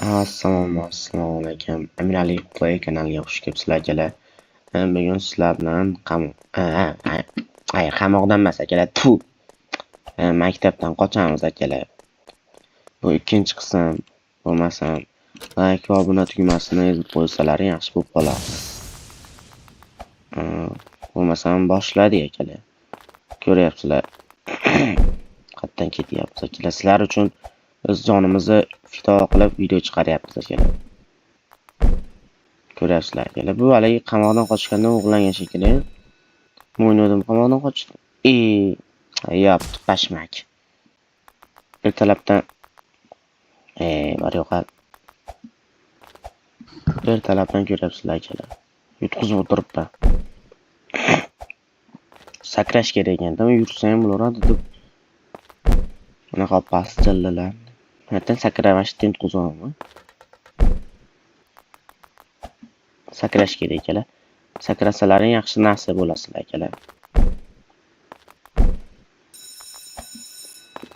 Assalomu alaykum. Amirali Play kanaliga xush kelibsizlar, akalar. Bugun sizlar bilan qamoqdan emas, akalar. Tu. Maktabdan qochamiz, akalar. Bu ikkinchi qism. Bo'lmasam, like va obuna tugmasini ezib qo'ysalaring yaxshi bo'lib qoladi. Bo'lmasam boshladik, akalar. Ko'ryapsizlar. Qayerdan ketyapmiz, akalar. Sizlar uchun biz jonimizni fido qilib video chiqaryapmiz, akalar. Ko'ryapsizlar, akalar. Bu haligi qamoqdan qochganda o'g'irlangan shekilli. O'ynadim, qamoqdan qochdi. Yopti pashmak. Ertalabdan bor yo'qol. Ertalabdan ko'ryapsizlar, akalar. Yutqizib o'tiribman. Sakrash kerak ekanda, yursa ham bo'laveradi deb. Bunaqa past jillalar. Ertan sakrab mana shu yerdan yutqizaman. Sakrash kerak, akalar. Sakrasalaring yaxshi narsa bo'lasizlar, akalar.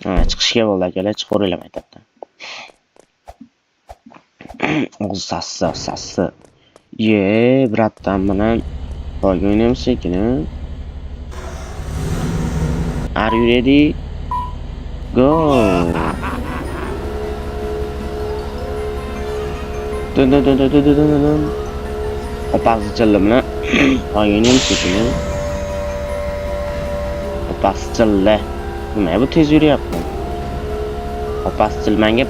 Ha, chiqishga bo'ldi, akalar, chiqaveringlar maktabdan. Og'zi sassiq, sassiq. Ye, bratdan bilan boyga o'ynaymiz sekin. Are you ready? Go! Dun dun dun dun dun dun dun dun. Opasi chilla bilan boyga o'ynaymiz sekin. Opasi chilla. Nima bu tez yuryapti? Opasi chilla menga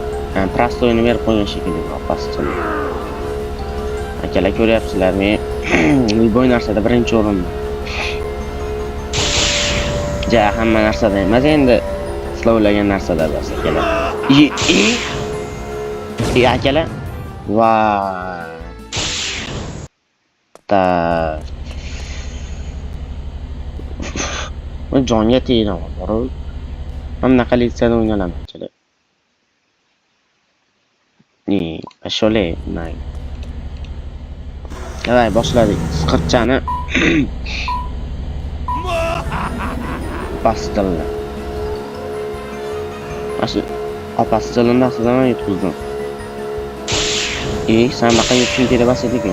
prostoyni berib qo'ygan shekilli opasi chilla. Akalar, ko'ryapsizlar, men любой narsada birinchi o'rinman. Ja, hamma narsada emas, endi sizlar o'ylagan narsada bas, akalar. I i I akalar. Va. Ta. Bu jonga tegdi, borib. Mana bunaqa litsiyada o'ynalaman, akalar. Не, пошёл mayli. Давай, boshladik. Isqirtchani opasi. Mana shu opasi chillani dastidan man yutqizdim. San bunaqa yutishing kerak emas edi-ku.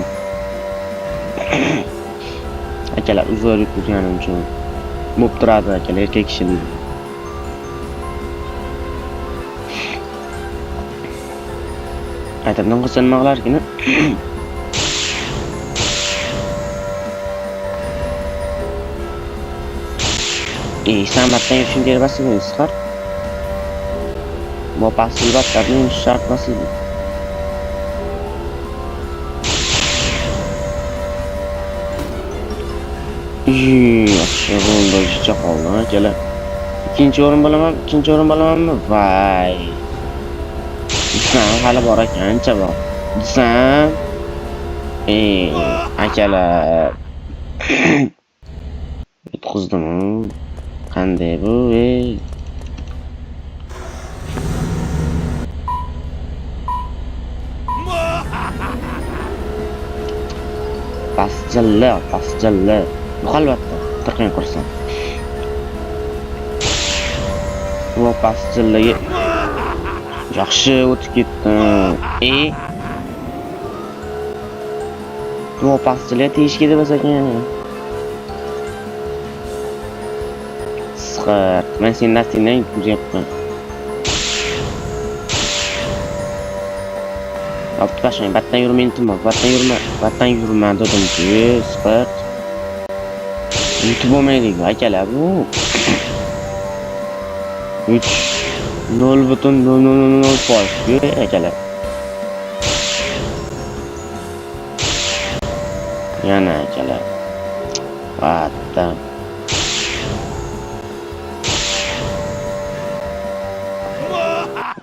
Akalar, uzr yutqizganim uchun. Bo'lib turadi, akalar, erkak kishilik. Maktabdan qochsa nima qilarkin? San batdan yurishing kerak emas edi, Isqar. Bu opasi batlarni yurish shart emas edi. Yaxshi bo'ldi, jicha qoldi, akalar. Ikkinchi o'rin bo'laman, ikkinchi o'rin bo'lamanmi? Vay. Desam, hali bor ekan, ancha bor. Desam, akalar. Yutqizdim. Qanday bu? Ey. Pastjilla, pastjilla. Yo'qolmayapti. Tirqang qursin. Bu pastjillaga yaxshi o'tib ketdim. Bu pastjillaga tegish kerak emas ekan. Isqir. Men sendan yutqizyapman. Yopib tashlang, batdan yurma, iltimos, batdan yurma, batdan yurma dedim-ku, isqir. Yutib bo'lmaydi-ku, akalar, bu. 3 0.0000%, akalar. Yana akalar. Batdan.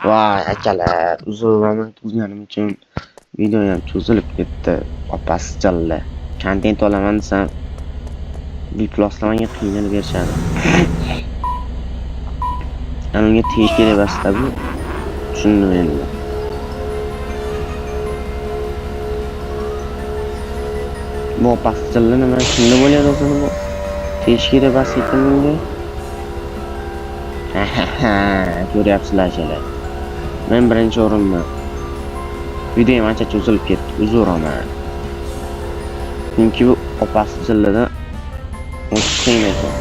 Voy, akalar, uzr yutqizganim uchun video ham cho'zilib ketdi. Opasi chilla. Kontent olaman desam, biploslar menga qiynalib berishadi. Ana unga tegish kerak emas-da bu. Tushundim endi. Bu opasi chilla nima kimda bo'lyapti o'zini bu? Tegish kerak emas ekan bunga. Ko'ryapsizlar, akalar. Men birinchi o'rinman. Video ham ancha cho'zilib ketdi, uzr aman. Chunki bu opasi jilladan o'tish qiyin ekan.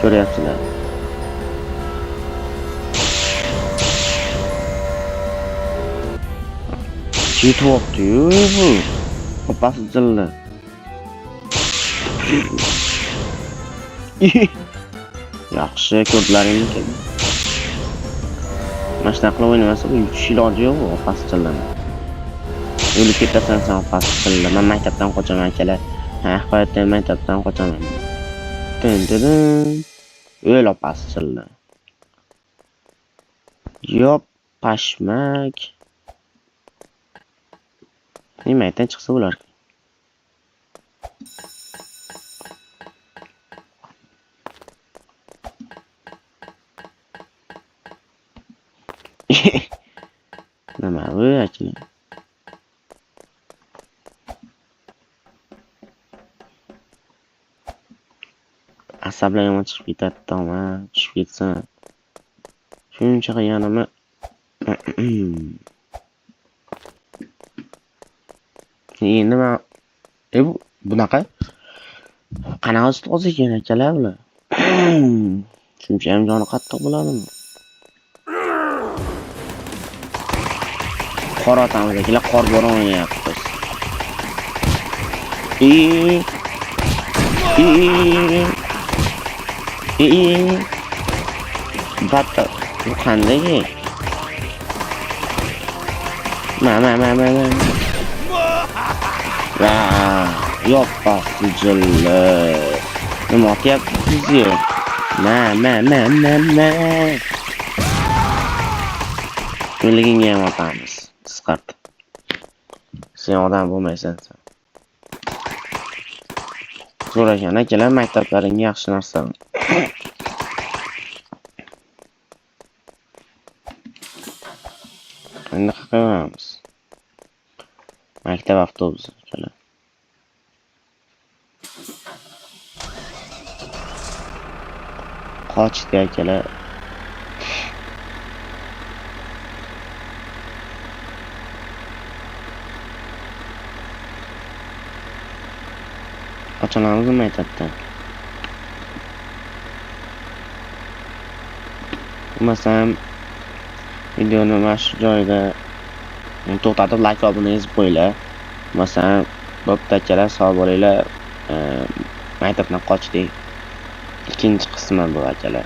Ko'ryapsizlar. Ketyapti-yu bu. Opasi jilla. Yaxshi ko'rdilaringmi? Mana shunaqa qilib o'ynamasa bu yutish iloji yo'q bu opasi jillani. O'lib ketasan sen opasi jilla. Men maktabdan qochaman akalar. Ha, hayotda maktabdan qochaman. Dın dın dın. O'l opasi jilla. Yop, pashmak. Nima aytdan chiqsa bo'lar. Nima bu akalar? Asablar yomon chiqib ketadi, toma, tushib ketsin. Shuncha qilganimni endi men bu bunaqa qanaqa ustoz ekan akalar bular? Shuncha ham joni qattiq bo'ladimi? Qor otamiz akalar, qor bo'ron o'ynayapmiz. I i i Batta bu qanday? Ma ma ma ma ma. Va, yoppasi jilli. Nima otyapsiz? Ma ma ma ma ma. O'ligingga ham otamiz. Qisqart. Sen odam bo'lmaysan sen. Zo'r ekan akalar, maktablaring yaxshi narsa. Endi qayerga? Maktab avtobusi akalar. Qochdi akalar. Qochalamizmi maktabdan? Bo'lmasam videoni mana shu joyda to'xtatib like va obuna yozib qo'yinglar. Bo'lmasam bo'pti akalar, sog' bo'linglar. Maktabdan qochdik. Ikkinchi qismi bu akalar.